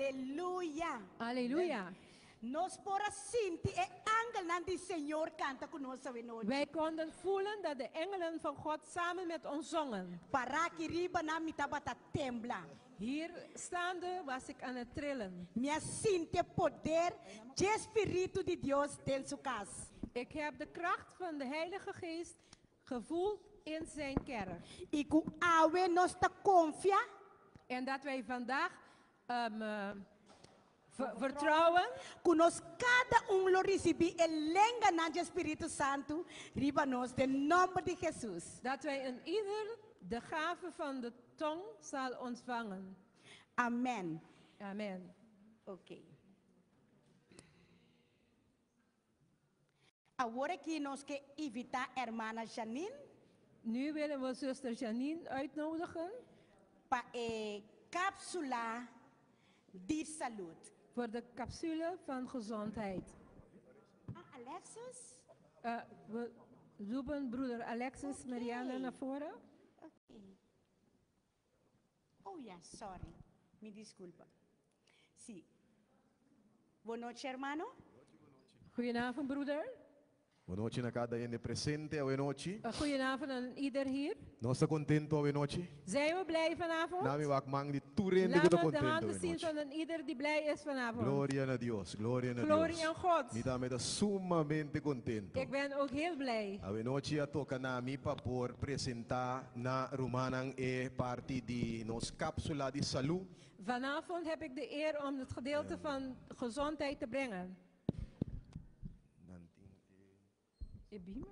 Aleluya! Aleluya. Nos por a sinti e angelnan di Señor kanta ku nos awe nochi. Wij konden voelen dat de engelen van God samen met ons zongen. Pará aki riba nan mi tabata tembla. Hier staande was ik aan het trillen. Mi a sinti e poder dje Spiritu di Dios den su kas. Ik heb de kracht van de Heilige Geest gevoeld in zijn kerk. I ku awe nos ta konfia. En dat wij vandaag vertrouwen. Ku nos kada un lo risibí e lenganan dje Spiritu Santu riba nos den nòmber di Hesus. Dat wij een ieder de gave van de tong zal ontvangen. Amen. Amen. Oké. Awor aki nos ke invitá hermana Janine. Nu willen we zuster Janine uitnodigen. Pa e kapsula di salud. Voor de capsule van gezondheid. Ah, Alexis? We roepen broeder Alexis Mariana naar voren. Oké. Oh ya, sorry. Mi disculpa. Sí. Bon nochi, hermano. Goedenavond, broeder. Bon nochi na kada hende presente awe nochi. Goedenavond aan ieder hier. Nos ta kontentu awe nochi? Zijn we blij vanavond? Laat mi wak man di tur hende ku ta Laat me de kontentu handen awe zien nochi. van een ieder die blij is vanavond. Gloria na Dios, gloria na Gloria Dios. aan God. Mi tambe ta sumamente kontentu. Ik ben ook heel blij. Awe nochi a toka na mi pa por presentá na rumannan e parti di nos kapsula di salú. Vanavond heb ik de eer om het gedeelte van gezondheid te brengen. Nan tin e. E beamer?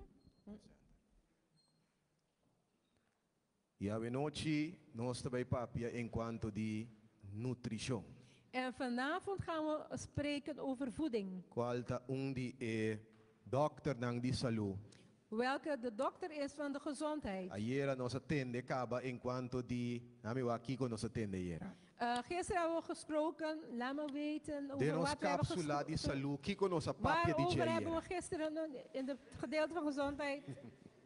I awe nochi nos ta bai papia enkuanto di nutrishon. En vanavond gaan we spreken over voeding. Kual ta un di e dòkternan di salú. Welke de dokter is van de gezondheid. Ayera nos a tende kaba enkuanto di, nami wak kiko nos a tende ayera. Gisteren hebben we gesproken, laat me weten Den over nos wat we hebben kapsula di salú, kiko nos a papia di dje Waarover hebben we ayera? gisteren in het gedeelte van gezondheid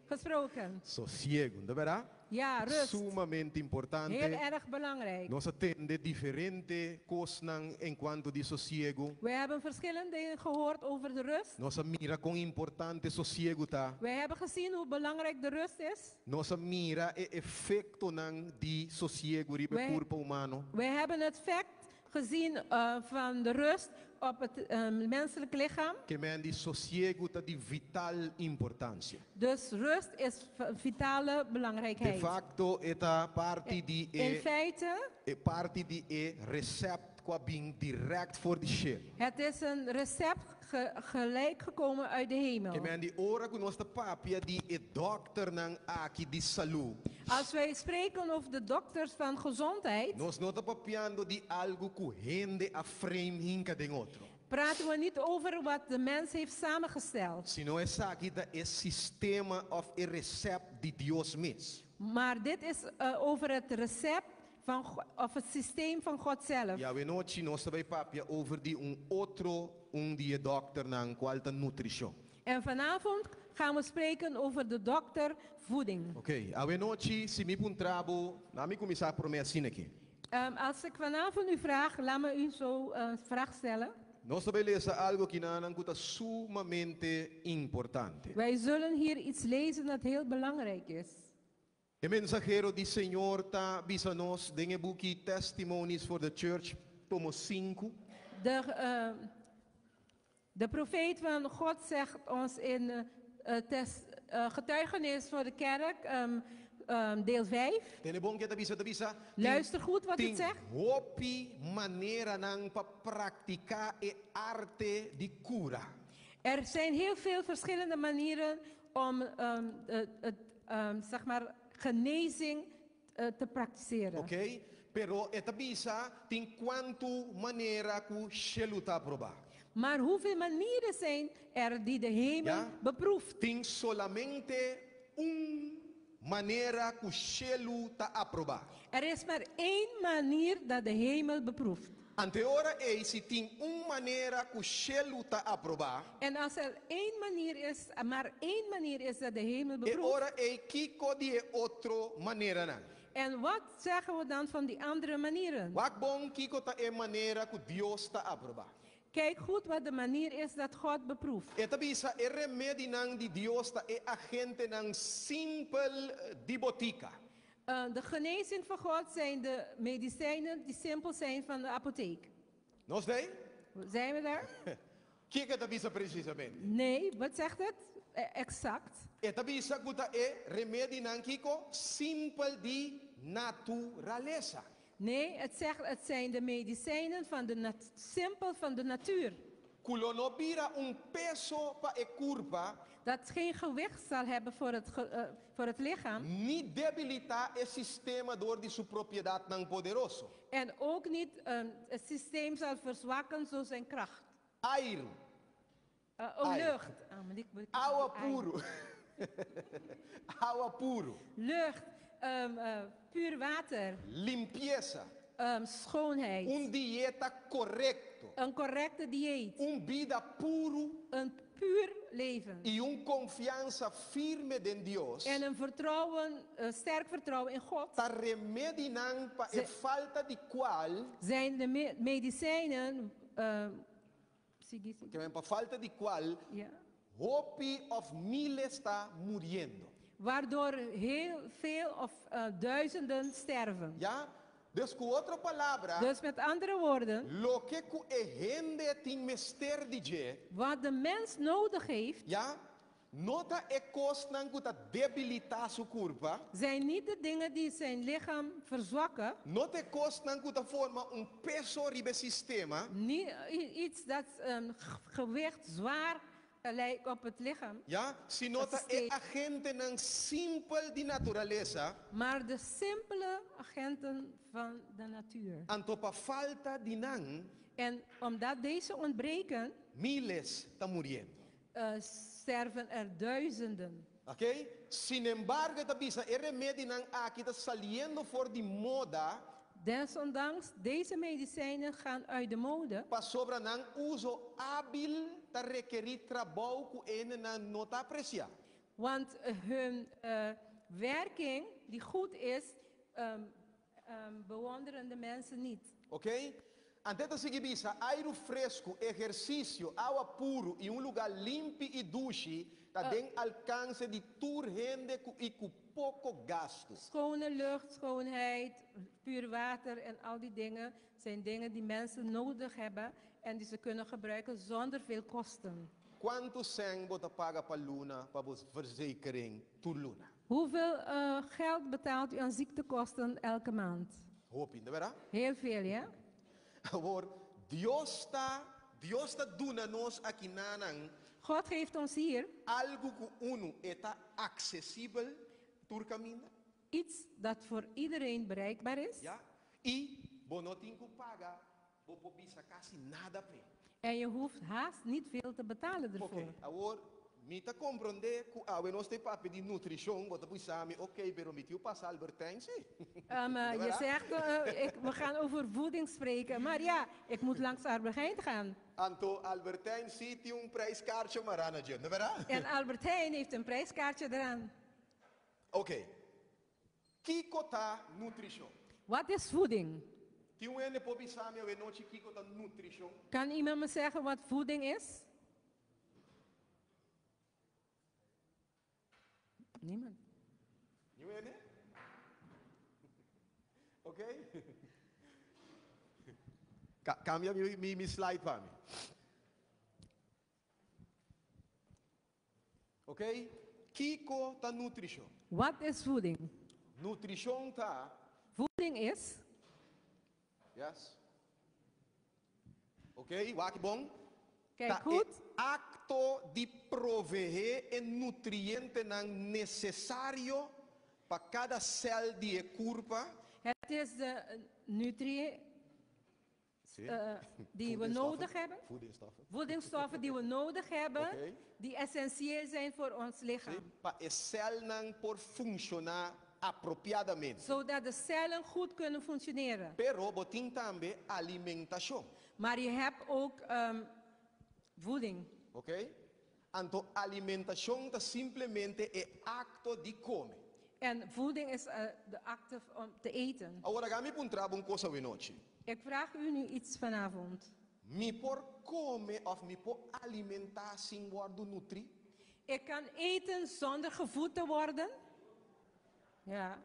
gesproken? Sosiegu, no ta berdad? Ja, rust. Sumamente importante. Heel erg belangrijk. Nos a tende diferente kosnan enkuanto di sosiegu. We hebben verschillende dingen gehoord over de rust. Nos a mira kon importante sosiegu ta. We hebben gezien hoe belangrijk de rust is. Nos a mira e efektonan di sosiegu riba e kurpa humano. We hebben het effect gezien van de rust op het menselijk lichaam. Ke men di sosiegu ta di vital importansia. Dus rust is van vitale belangrijkheid. De facto e ta parti di e. In feite. E parti di e recept ku a bin direct for di shelu. Het is een recept gelijk gekomen uit de hemel. Ke men di ora ku nos ta papia di e dòkternan aki di salú. Als wij spreken over de dokters van gezondheid. Nos no ta papiando di algu ku hende a frame hinka den otro. Praten we niet over wat de mens heeft samengesteld. Sino esaki ta e sistema òf e resèpt di Dios mes. Maar dit is over het recept van of het systeem van God zelf. I awenochi nos ta bai papia over di un otro un di e dòkternan kual ta nutrishon. En vanavond gaan we spreken over de dokter voeding. Oké, awenochi si mi puntra bo, laat mi kuminsá promé asina aki. Als ik vanavond u vraag, laat me u zo een vraag stellen. Nos ta bai lesa algu kinanan ku ta sumamente importante. Wij zullen hier iets lezen dat heel belangrijk is. E mensahero di Señor ta bisa nos den e buki Testimonies for the Church, tomo sinku. De de profeet van God zegt ons in tes Getuigenis voor de Kerk, deel vijf. Tende bon ke ta bisa, ta bisa, Tin Luister goed wat het tin zegt. hopi maneranan pa praktiká e arte di kura. Er zijn heel veel verschillende manieren om het zeg maar genezing te praktiseren. Oké, pero e ta bisa tin kuantu manera ku shelu ta aprobá. Maar hoeveel manieren zijn er die de hemel Ja, beproeft? tin solamente un manera ku shelu ta aprobá. Er is maar één manier dat de hemel beproeft. Anto e ora ei si tin un manera ku shelu ta aprobá. En als er één manier is, maar één manier is dat de hemel E beproeft. ora ei kiko di e otro maneranan? En wat zeggen we dan van die andere manieren? Wak bon kiko ta e manera ku Dios ta aprobá. Kijk goed wat de manier is dat God beproeft. E ta bisa e remedinan di Dios ta e agentenan simpel di botika. De genezing van God zijn de medicijnen die simpel zijn van de apotheek. Nos t'ei? Zijn we daar? Kiko e ta bisa presisamente? Nee, wat zegt het exact? E ta bisa ku ta e remedinan kiko? Simpel di naturalesa. Nee, het zegt het zijn de medicijnen van de nat simpel van de natuur. Ku lo no bira un peso pa e kurpa. Dat geen gewicht zal hebben voor het voor het lichaam. Ni debilitá e sistema dor di su propiedatnan poderoso. En ook niet het systeem zal verzwakken zo zijn kracht. Airu. Oh, Airu. lucht. Ah, maar die moet ik Awa even puru. Awa puru. Lucht, puur water. Limpiesa. Schoonheid. Un dieta korekto. Een correcte dieet. Un bida puru. Een puur leven. I un konfiansa firme den Dios. En een vertrouwen, een sterk vertrouwen in God. Ta remedinan pa e falta di kual. Zijn de medicijnen, sigui, sigui. Ke men pa falta di kual Ja. hopi òf miles ta muriendo. Waardoor heel veel of duizenden sterven. Ja? Dus ku otro palabra, Dus met andere woorden, loke ku e hende tin mester di dje, wat de mens nodig heeft, ja, no ta e kosnan ku ta debilitá su kurpa, zijn niet de dingen die zijn lichaam verzwakken, no ta e kosnan ku ta forma un peso riba e sistema, niet iets dat een gewicht zwaar lijkt op het lichaam. Ja, sino Dat ta is e agentenan simpel di naturalesa. Maar de simpele agenten van de natuur. Anto pa falta di nan. En omdat deze ontbreken. Miles ta muriendo. Sterven er duizenden. Ok? Sinembargo e ta bisa e remedinan aki ta saliendo for di moda. Desondanks, deze medicijnen gaan uit de mode. Pasobra nan uso ábil ta rekerí trabou ku hendenan no ta apresiá. Want hun werking die goed is, bewonderen de mensen niet. Ok? Ante ta sigui bisa, Airu fresku, ehersisio, awa puru i un lugá limpi i dushi ta den alkanse di tur hende ku i ku poko gastu. Schone lucht, schoonheid, puur water en al die dingen zijn dingen die mensen nodig hebben en die ze kunnen gebruiken zonder veel kosten. Kuantu sèn bo ta paga pa luna pa bo verzekering tur luna? Hoeveel geld betaalt u aan ziektekosten elke maand? Hopi, no bèrdat? Heel veel, ja? Awor, Dios ta, Dios ta duna nos akinanan. God geeft ons hier. Algu ku unu e ta aksesibel tur kaminda. Iets dat voor iedereen bereikbaar is. Ja, i bo no tin ku paga, bo por bisa kasi nada p'e. En je hoeft haast niet veel te betalen ervoor. Oké, awor mi ta komprondé ku awe nos ta e papia di nutrishon, bo ta bisa mi, oké, pero mi tin pasa Albertijn sí. Je zegt, ik, we gaan over voeding spreken, maar ja, ik moet langs Albert Heijn gaan. Anto Albert Heijn sí tin un prijskaartje mará na dje, no bèrdat? En Albert Heijn heeft een prijskaartje eraan. Oké, kiko ta nutrishon? Wat is voeding? Tin un hende por bisa mi awenochi kiko ta nutrishon? Kan iemand me zeggen wat voeding is? Niemand. Niun hende? Ok. Ka kambia mi mi mi slide pa mi. Ok, kiko ta nutrishon? Wat is voeding? Nutrishon ta. Voeding is. Yes. Ok, wak bon. Kijk Ta e goed. akto di proveé e nutrientenan nesesario pa kada sèl di e kurpa. Het is de nutrie die we nodig hebben. Voedingsstoffen. Voedingsstoffen die we nodig hebben, Oké. die essentieel zijn voor ons lichaam. Sí, pa e sèlnan por funshoná apropiadamente. Zodat de cellen goed kunnen functioneren. Pero bo tin tambe alimentashon. Maar je hebt ook voeding. Oké? Anto alimentashon ta simplemente e akto di kome. En voeding is eh, de acte om te eten. Awor laga mi puntra bo un kos awe nochi. Ik vraag u nu iets vanavond. Mi por kome òf mi por alimentá sin wòrdu nutrí? Ik kan eten zonder gevoed te worden? Ja.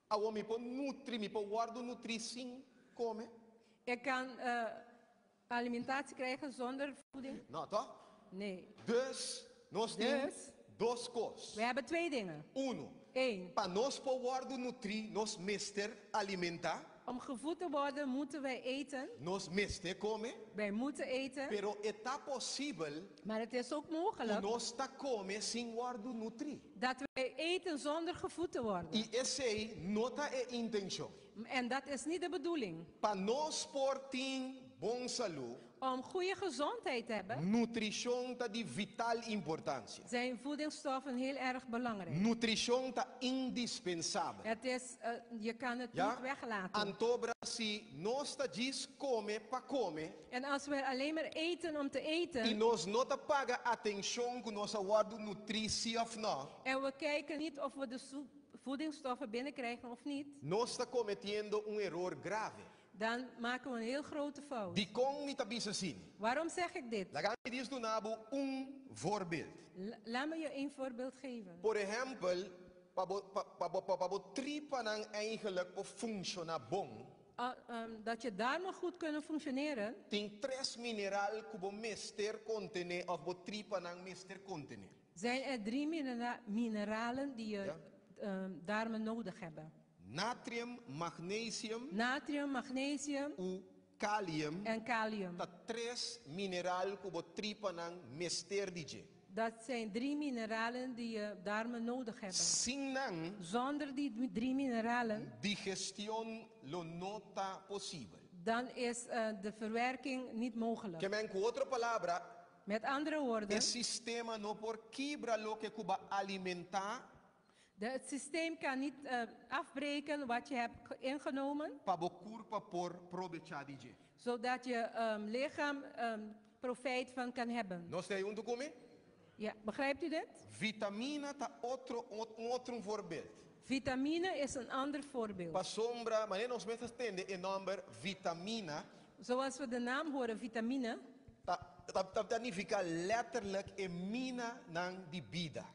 Awor mi por nutri, mi por wòrdu nutrí sin kome? Ik kan eh, alimentatie krijgen zonder voeding? No, tòg? Nee. Dus, nos tin Dus. dos kos. We hebben twee dingen. Uno, Eén, pa nos por wòrdu nutrí, nos mester alimentá, om gevoed te worden moeten wij eten. nos mester kome, Wij moeten eten. pero e ta posibel Maar het is ook ku mogelijk nos ta kome sin wòrdu nutrí. dat wij eten zonder gevoed te worden. I esei no ta e intenshon. En dat is niet de bedoeling. Pa nos por tin bon salú, Om goede gezondheid te hebben, nutrishon ta di vital importansia. zijn voedingsstoffen heel erg belangrijk. Nutrishon ta indispensabel. Het is, eh, je kan het Ja? niet weglaten. Antobra si nos ta djis kome pa kome En als we alleen maar eten om te i eten nos no ta paga atenshon ku nos a wòrdu nutrí si òf no, en we kijken niet of we de voedingsstoffen binnenkrijgen of niet, nos ta kometiendo un eror grave. dan maken we een heel grote fout. Dikon mi ta bisa asina? Waarom zeg ik dit? Laga mi djis duna bo un voorbeeld. Laat me je een voorbeeld geven. Por ehèmpel, pa bo, pa, pa bo, pa bo tripanan eigenlijk por funshoná bon, Dat je darmen goed kunnen functioneren, tin tres mineral ku bo mester kontené òf bo tripanan mester kontené. zijn er drie mineralen die je Ja. darmen nodig hebben. Natrium, magnesium Natrium, magnesium u kalium en kalium. ta tres mineral ku bo tripanan mester di dje. Dat zijn drie mineralen die je darmen nodig hebben. Sin nan, Zonder die drie mineralen, digestion lo no ta posibel. dan is de verwerking niet mogelijk. Ke men ku otro palabra, Met andere woorden, e sistema no por kibra loke ku bo a alimentá het systeem kan niet afbreken wat je hebt ingenomen, pa bo kurpa por probechá di dje. zodat je lichaam profijt van kan hebben. Nos ta ei huntu ku mi? Ja, begrijpt u dit? Vitamina ta otro, un otro voorbeeld. Vitamine is een ander voorbeeld. Pasobra, manera nos mes ta tende e nòmber vitamina, Zoals we de naam horen, vitamine, ta, ta, ta, ta nifiká letterlijk e minanan di bida.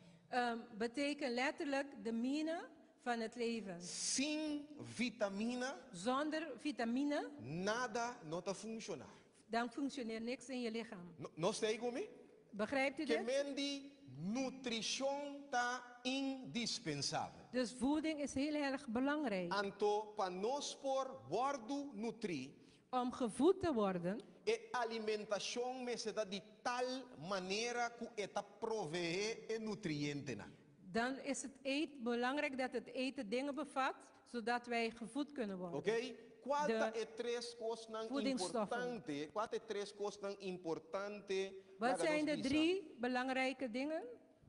Betekent letterlijk de mine van het leven. Sin vitamina, Zonder vitamine, nada no ta funshoná. dan functioneert niks in je lichaam. No, nos ta ei ku mi? Begrijpt u Ke dit? men di nutrishon ta indispensabel. Dus voeding is heel erg belangrijk. Anto pa nos por wòrdu nutrí, Om gevoed te worden, e alimentashon mester ta di tal manera ku e ta proveé e nutrientenan. Dan is het eten belangrijk dat het eten dingen bevat, zodat wij gevoed kunnen worden. Oké? Kua De ta e tres kosnan voedingsstoffen. importante? Kua ta e tres kosnan importante? Wat Laga zijn nos de bisa. drie belangrijke dingen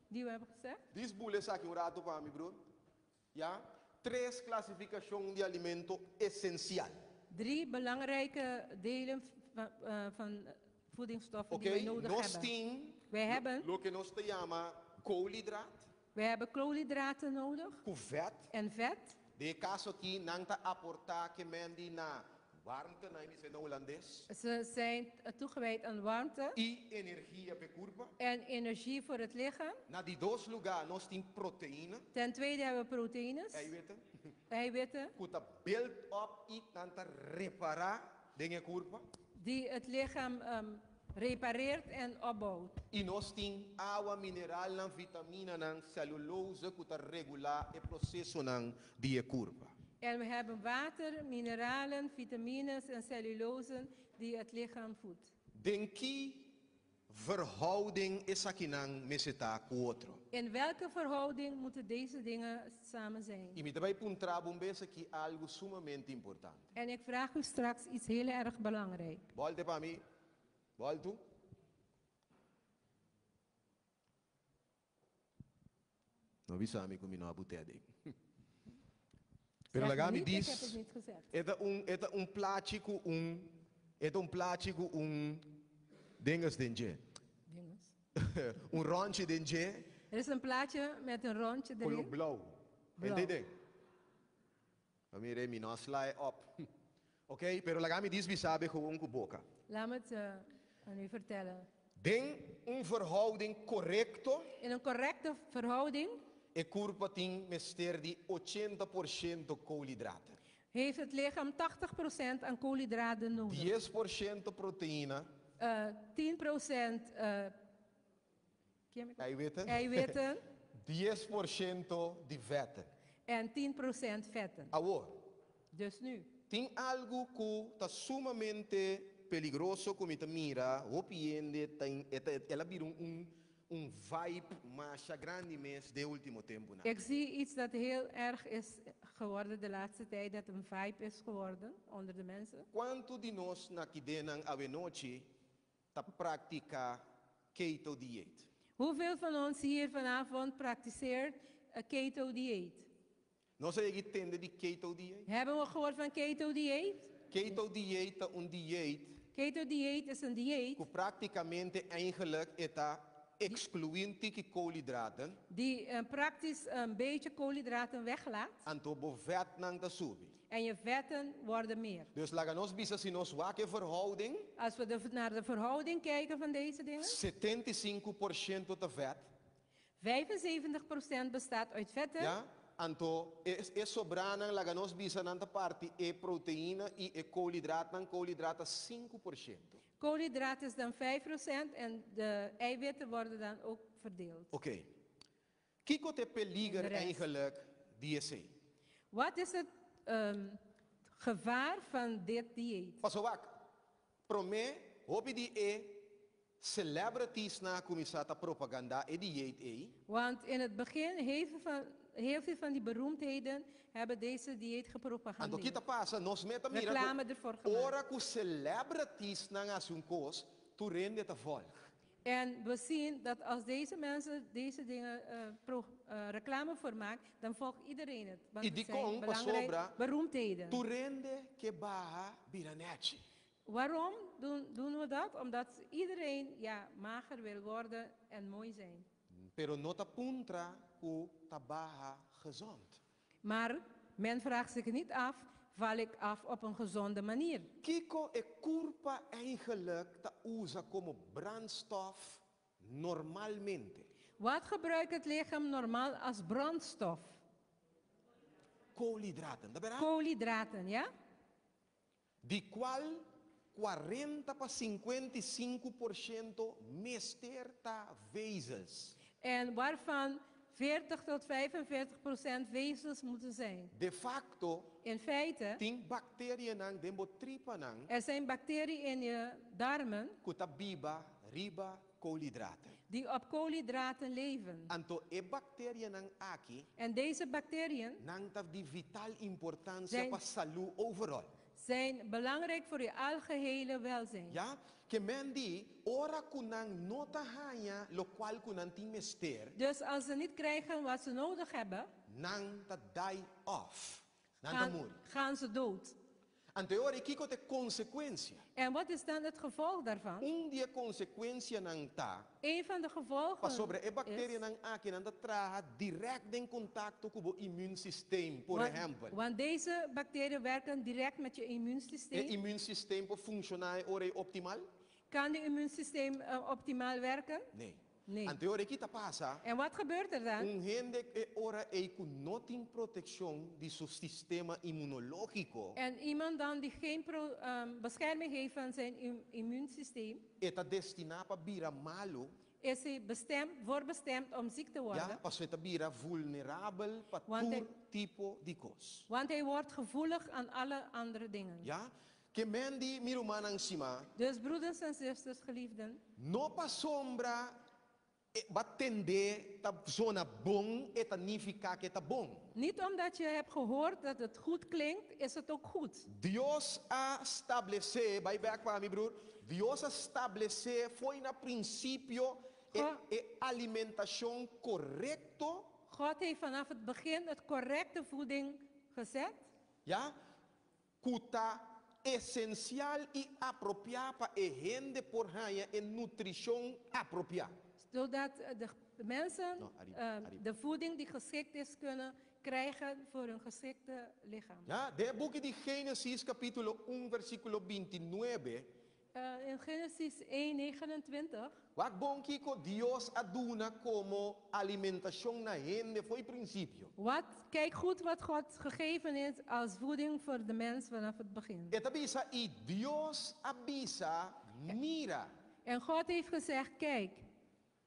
die we hebben gezegd? Dis bula esaki un ratu pa mi, broer. Ja? Tres klasifikashon di alimento esensial. Drie belangrijke delen van voedingsstoffen Oké? die wij nodig Nos hebben. tin Wij hebben loke nos ta yama koolhidraat, Wij hebben koolhydraten nodig ku vèt. en vet. Den e kaso aki nan ta aportá ke men di na warmte, na mi na hulandes, Ze zijn toegewijd aan warmte i energia pa e kurpa. en energie voor het lichaam. Na di dos lugá nos tin proteïna, Ten tweede hebben we proteïnes, eiwitten, eiwitten, ku ta build up i nan ta repará den e kurpa. die het lichaam repareert en opbouwt. I nos tin awa, mineralnan, vitaminanan, cellulose ku ta regulá e prosesonan di e kurpa. En we hebben water, mineralen, vitamines en cellulose die het lichaam voedt. Den ki verhouding esakinan mester ta ku otro? In welke verhouding moeten deze dingen samen zijn? I mi ta bai puntra bo un bes aki algu sumamente importante. En ik vraag u straks iets heel erg belangrijk. Bòltu pa mi. Bòltu. No bisa mi ku mi no a but'é aden. Pero Zeg laga mi niet, ik dis, heb het niet gezegd. E ta un, e ta un plachi ku un, e ta un plachi ku un dinges den dje. Dinges. Un ròntje den dje. Er is een plaatje met een rondje Koló erin. blou. Blou. Entendé? Ma mira, mi no a sla op. Ok, pero laga mi djis bisa bo gewoon ku boka. Laat me het aan u vertellen. Den un verhouding korekto, In een correcte verhouding e kurpa tin mester di 80% koolhidraten, heeft het lichaam 80% aan koolhydraten nodig. 10% proteïna, 10% chemical- eiwitten, eiwitten 10% di vetten. En 10% vetten. Awor, Dus nu, tin algu ku ta sumamente peligroso ku mi ta mira, hopi hende tin, el a bira un vibe masha grandi mes den último tempunan. Ik zie iets dat heel erg is geworden de laatste tijd, dat een vibe is geworden onder de mensen. Kuantu di nos akinan awe nochi ta praktiká keto dieet? Hoeveel van ons hier vanavond praktiseert een keto dieet? Nos a yega di tende di keto dieet? Hebben we gehoord van keto dieet? Keto dieet ta un dieet Keto dieet is een dieet ku práktikamente eigenlijk ta ekskluí un tiki koolhidraten, die praktisch een beetje koolhydraten weglaat anto bo vetnan ta subi. En je vetten worden meer. Dus laga nos bisa si nos wak e verhouding, Als we naar de verhouding kijken van deze dingen, 75% ta vet, 75% bestaat uit vetten. Ja? Anto e sobranan laga nos bisa nan ta parti e proteïna i e koolhidraten, koolhidraten 5%. Koolhydraten is dan 5% en de eiwitten worden dan ook verdeeld. Oké. Kiko ta e peliger De rest. eigenlijk di esei? Wat is het gevaar van dit dieet? Paso wak. Promé, hopi di e celebrities nan a kuminsá ta propaganda e dieet ei. Want in het begin, heel veel van die beroemdheden hebben deze dieet Anto gepropagandeerd. kiko ta pasa, nos mes ta mira Reclame ervoor gemaakt. Ora ku celebrities nan hasi un kos, tur hende ta volg. En we zien dat als deze mensen deze dingen reclame voor maken, dan volgt iedereen het. Want I het die zijn kon, belangrijke pasobra, beroemdheden. Tur hende ke baha bira nechi. Waarom doen we dat? Omdat iedereen, ja, mager wil worden en mooi zijn. Pero no ta puntra ku ta baha gezond. Maar men vraagt zich niet af: val ik af op een gezonde manier? Kiko e kurpa eigenlijk ta usa komo brandstof normalmente? Wat gebruikt het lichaam normaal als brandstof? Koolhydraten, ta bèrdat? Koolhydraten, ja? Di kual 40 pa 55% mester ta vezels. En waarvan 40 tot 45% vezels moeten zijn. De facto, In feite, tin bakterianan den bo tripanan er zijn bacteriën in je darmen ku ta biba riba koolhydraten. Die op koolhydraten leven. Anto e bakterianan aki, En deze bacteriën nan ta di vital importansia pa salú overall. Zijn belangrijk voor je algehele welzijn. Ja? Ke men di, ora ku nan no ta haña lokual ku nan tin mester, Dus als ze niet krijgen wat ze nodig hebben, nan ta die off. Nan ta muri. gaan ze dood. Anto ora kiko ta e konsekuensia? En wat is dan het gevolg daarvan? Un di e konsekuensianan ta, Een van de gevolgen pasobra e is, bakterianan aki nan ta traha dirèkt den kontakto ku e immuunsysteem, por ehèmpel. Want deze bacteriën werken direct met je E immuunsysteem. immuunsysteem por funshoná ora optimal? Kan de immuunsysteem optimaal werken? Nee. Nee. Anto ora kiko ta pasa, En wat gebeurt er dan? Un hende e ora ei ku no tin protekshon di su sistema inmunológiko, En iemand dan die geen bescherming heeft van zijn immuunsysteem, e ta destiná pa bira malu, is hij bestemd, voorbestemd om ziek te worden. Ja, paso e ta bira vulnerabel pa Want tur tipo di kos. Want hij wordt gevoelig aan alle andere dingen. Ja? Ke men di, mi rumannan stimá, Dus broeders en zusters, geliefden, no pasobra b'a tende ta zona bon, e ta nifiká ku e ta bon. Niet omdat je hebt gehoord dat het goed klinkt, is het ook goed. Dios a establesé, bai bèk pa mi broer, Dios a establesé for di na prinsipio e alimentashon korekto, God heeft vanaf het begin het correcte voeding gezet. Ja, ku ta esensial i apropiá pa e hende por haña e nutrishon apropiá. Zodat de mensen No, ariba, ariba. de voeding die geschikt is kunnen krijgen voor hun geschikte lichaam. Ja, den buki di Génesis kapítulo 1 versíkulo 29. In Genesis 1, 29. Wak bon kiko Dios a duna komo alimentashon na hende fo'i prinsipio. Wat, kijk goed wat God gegeven heeft als voeding voor de mens vanaf het begin. E ta bisa, I Dios a bisa, Mira. En God heeft gezegd, Kijk.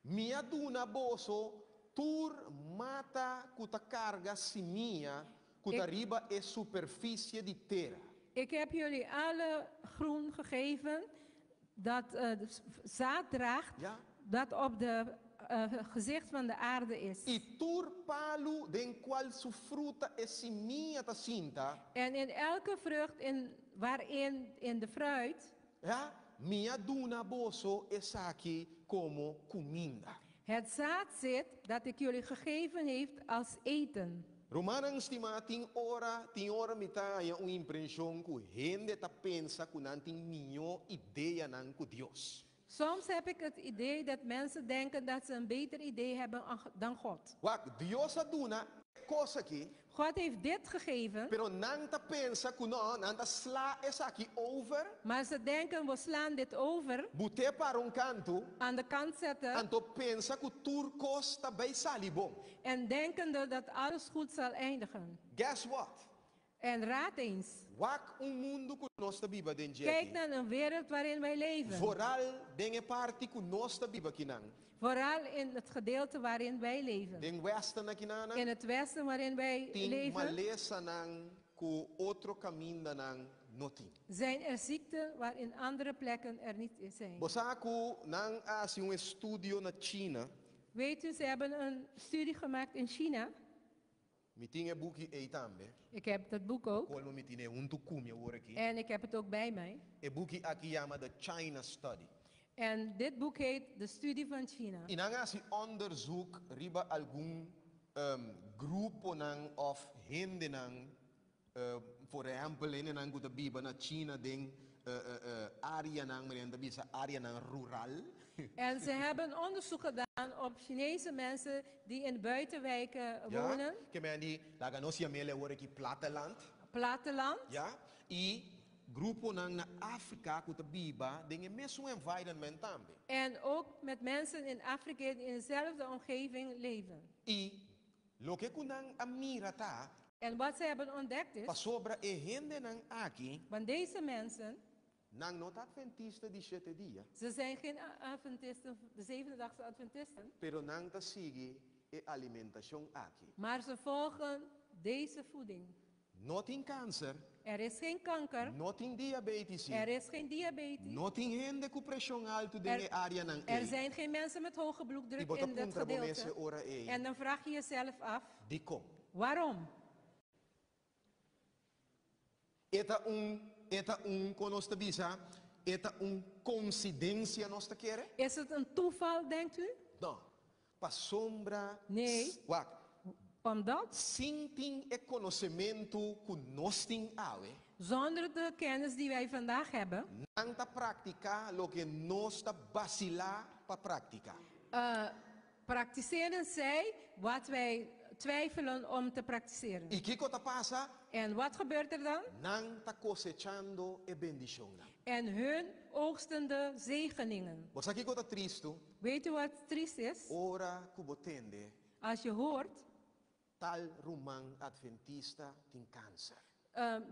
Mi a duna boso tur mata ku ta karga simia ku ta riba e superfisie di tera. Ik heb jullie alle groen gegeven dat zaad draagt, dat op de gezicht van de aarde is. I tur palu den kual su fruta e simia ta sinta. En in elke vrucht in waarin in de fruit. Ja, mi a duna boso esaki komo kuminda. Het zaad zit dat ik jullie gegeven heeft als eten. Rumannan stimá, tin ora, tin ora mi ta haña un impreshon ku hende ta pensa ku nan tin mihó ideanan ku Dios. Soms heb ik het idee dat mensen denken dat ze een beter idee hebben dan God. Wak, Dios a duna e kos aki. God heeft dit gegeven. Pero nan ta pensa ku no, nan ta sla esaki over. Maar ze denken, we slaan dit over. But'é para un kantu. Aan de kant zetten. Anto pensa ku tur kos ta bai sali bon. En denkende dat alles goed zal eindigen. Guess what? En raad eens. Wak un mundu ku nos ta biba den dje Kijk aki. naar een wereld waarin wij leven. Vooral den e parti ku nos ta biba akinan. Vooral in het gedeelte waarin wij leven. Den westen akinanan. In het westen waarin wij Tin leven. malesanan ku otro kamindanan no tin. Zijn er ziekten waar in andere plekken er niet zijn. Bo sa ku nan a hasi un estudio na China. Weet u, ze hebben een studie gemaakt in China. Mi tin e buki ei tambe. Ik heb dat boek ook. Kolmo mi tin e huntu ku mi awor aki. En ik heb het ook bij mij. E buki aki yama The China Study. En dit boek heet De Studie van China. I nan a hasi onderzoek riba algun gruponan òf hendenan, por ehèmpel hendenan ku ta biba na China den áreanan, manera nan ta bisa áreanan rural. En ze hebben onderzoek gedaan op Chinese mensen die in buitenwijken wonen. Ja, ke men di, laga nos yam'el awor aki platteland. Platteland. Ja, i gruponan na Afrika ku ta biba den e mesun environment tambe. En ook met mensen in Afrika die in dezelfde omgeving leven. I loke ku nan a mira ta. En wat ze hebben ontdekt is. Pasobra e hendenan aki. Want deze mensen. Nan no ta adventista di shete dia. Ze zijn geen adventisten, de zevendedagse adventisten. Pero nan ta sigui e alimentashon aki. Maar ze volgen deze voeding. No tin kanser. Er is geen kanker. No tin diabetes. Er is geen diabetes. No tin hende ku preshon altu den e áreanan ei. Er zijn geen mensen met hoge bloeddruk I bo ta in dat puntra bo mes e gedeelte. ora ei. En dan vraag je jezelf af. Dikon? Waarom? E ta un, e ta un, kon nos ta bisa, e ta un konsidensia nos ta kere? Is het een toeval, denkt u? No. Pasobra, Nee. wak, Omdat? sin tin e konosementu ku nos tin awe. Zonder de kennis die wij vandaag hebben. Nan ta praktiká loke nos ta basilá pa praktiká. Praktiseren zij wat wij twijfelen om te praktiseren. I kiko ta pasa? En wat gebeurt er dan? Nan ta kosechando e bendishonnan. En hun oogsten de zegeningen. Bo sa kiko ta tristu? Weet u wat triest is? Ora ku bo tende. Als je hoort. Tal ruman adventista tin kanser.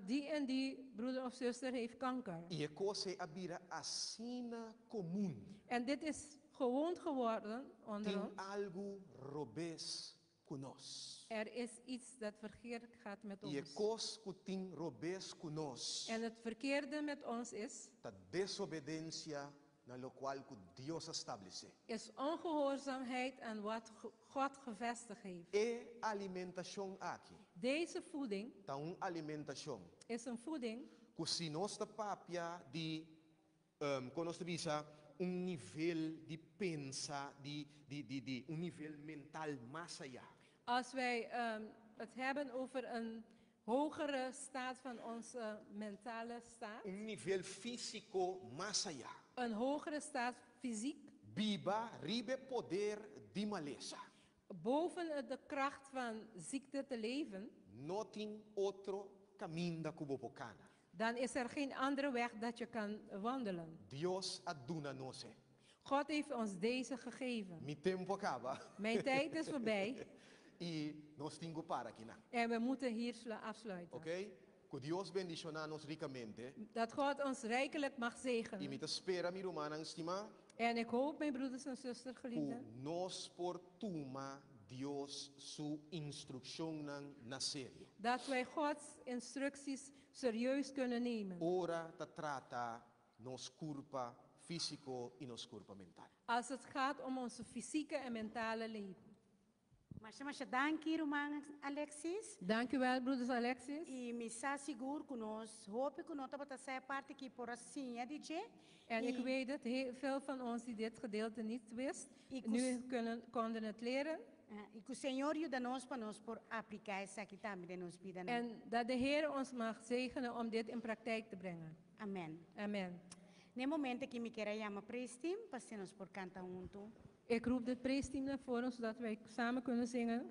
Die en die broeder of zuster heeft kanker. I e kos ei a bira asina komun. En dit is gewoon geworden onder Tin ons. algu robes ku nos. Er is iets dat verkeerd gaat met I e ons. kos ku tin robes ku nos. En het verkeerde met ons is. Ta desobedensia na lokual ku Dios a stablesé. Is ongehoorzaamheid aan wat God gevestigd heeft. E alimentashon aki. Deze voeding. Ta un alimentashon. Is een voeding. Ku si nos ta papia di, kon nos ta bisa, un nivel di pensa, di, di, di, di un nivel mental mas ayá. Als wij het hebben over een hogere staat van onze mentale staat. Un nivel físiko mas ayá. Een hogere staat fysiek. Biba riba e poder di malesa. Boven de kracht van ziekte te leven. No tin otro kaminda ku bo por kana. Dan is er geen andere weg dat je kan wandelen. Dios a duna nos e. God heeft ons deze gegeven. Mi tempu a kaba. Mijn tijd is voorbij. I nos tin ku para akinan. En we moeten hier afsluiten. Oké? Ku Dios bendishoná nos rikamente. Dat God ons rijkelijk mag zegenen. I mi ta spera, mi rumannan stimá. En ik hoop, mijn broeders en zusters geliefden. Ku nos por tuma Dios su instrukshonnan na serio. Dat wij Gods instructies serieus kunnen nemen. Ora ta trata nos kurpa físiko i nos kurpa mental. Als het gaat om onze fysieke en mentale leven. Masha masha danki ruman Alexis. Dank u wel broeders Alexis. I mi sa sigur ku nos hopi ku no tabata sa e parti aki por a siña di dje. En ik weet dat heel veel van ons die dit gedeelte niet wist, nu kunnen, konden het leren. I ku Señor yuda nos pa nos por apliká esaki tambe den nos bidanan. En dat de Heer ons mag zegenen om dit in praktijk te brengen. Amen. Amen. Na e momento aki mi kier a yama praise team pa asina nos por kanta huntu. Ik roep dit praise team naar voren zodat wij samen kunnen zingen.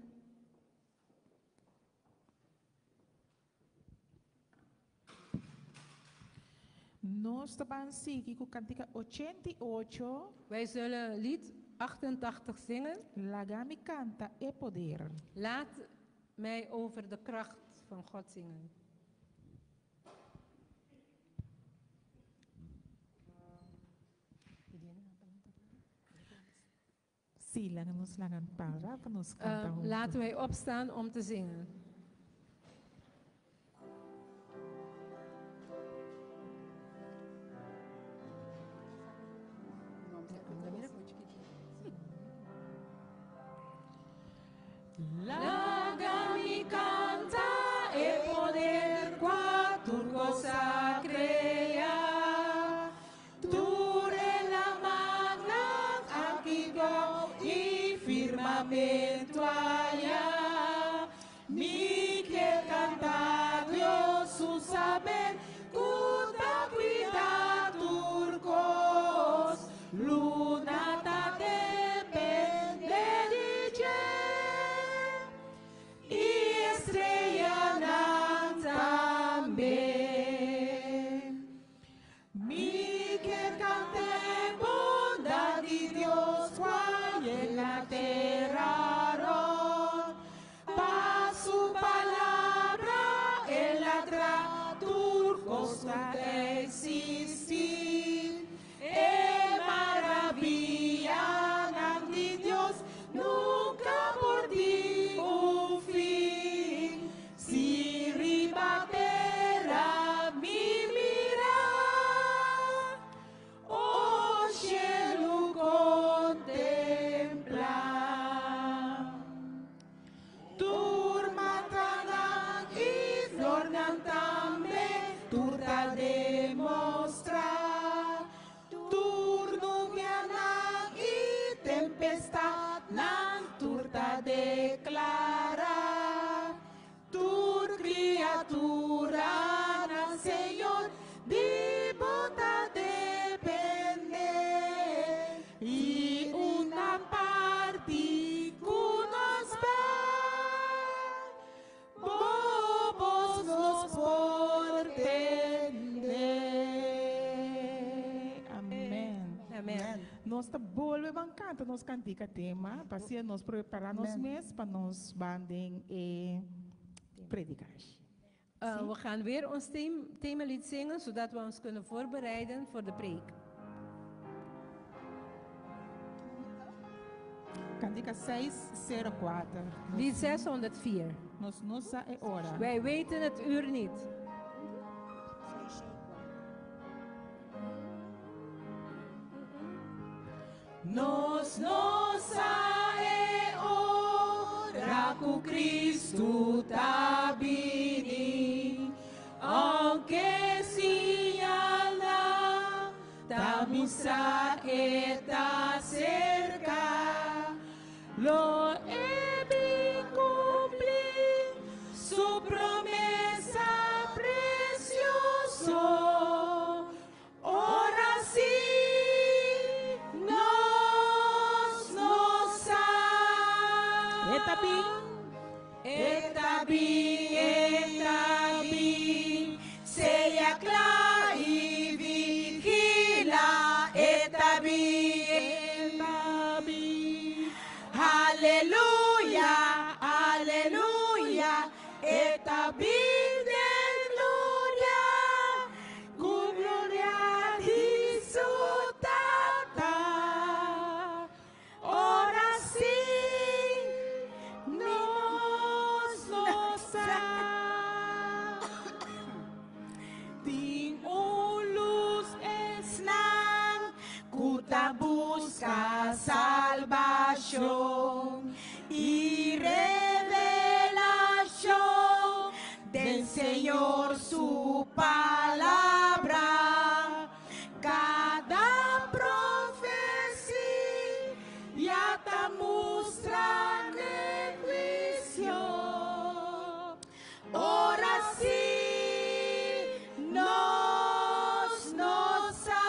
Nos ta ban sigui ku kantika 88. Wij zullen lied 88 zingen. Laga mi kanta e poder. Laat mij over de kracht van God zingen. Sí, laga nos laga para pa nos kanta Uh, huntu. laten wij opstaan om te zingen. Laga mi canta e poder cua tur cos a crea. Tur e lamannan aki bou i firmamento aya. Mi kier canta Dios su saber cu ta cuida tur cos. Luna ta depende di dje i estreanan tambe. Mi ke kant'e bondat di Dios kua yena tera rònt. Pa su palabra el a tra tur kos ku ta eksistí. E maravianan di Dios nunka por tin un fin. Si riba tera mi mira, o shelu kontemplá. Tur matanan i flornan tambe tur ta demostrá. Tur nubianan i tempestatnan tur ta deklará. Tur kriaturanan Señor di bo ta dependé. I una parti ku nos bai, bo bos nos por tende. Amen. Amen. Nos ta bolbe ban kanta nos kantika tema, pa asina nos prepará nos mes pa nos ban den e predikashi. We gaan weer ons themalied zingen, zodat we ons kunnen voorbereiden voor de preek. Kantika 604. Lied 604. Nos no sa e ora. Wij weten het uur niet. Nos no sa e ora ku Kristu ta bini, ounke siñalnan ta mustra e ta serka. Lo e bin kumpli su promesa presioso. Ora sí nos Pa salbashon i revelashon den Señor su palabra. Kada profesia ta mustra n'e huisio. Ora sí nos no sa.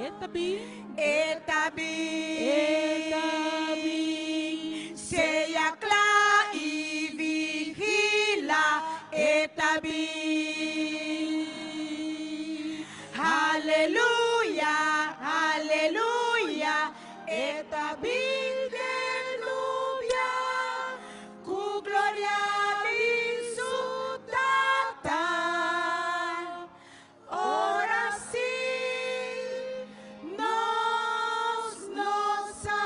E ta bin. E ta bin. E ta bin. Sea kla i vigilá. E ta bin. Haleluya, haleluya. E ta bin den nubia. Ku gloria di su Tata. Ora sí nos no sa.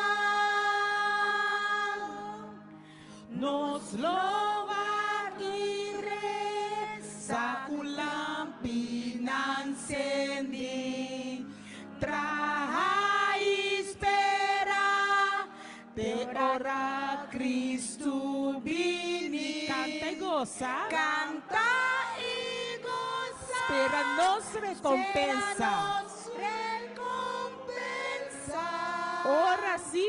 Nos lo wak i resa ku lampinan sendí. Traha i spera te ora Kristu bini. Kanta i gosa. Kanta i gosa. Spera nos rekompensa. Spera nos rekompensa. Ora sí.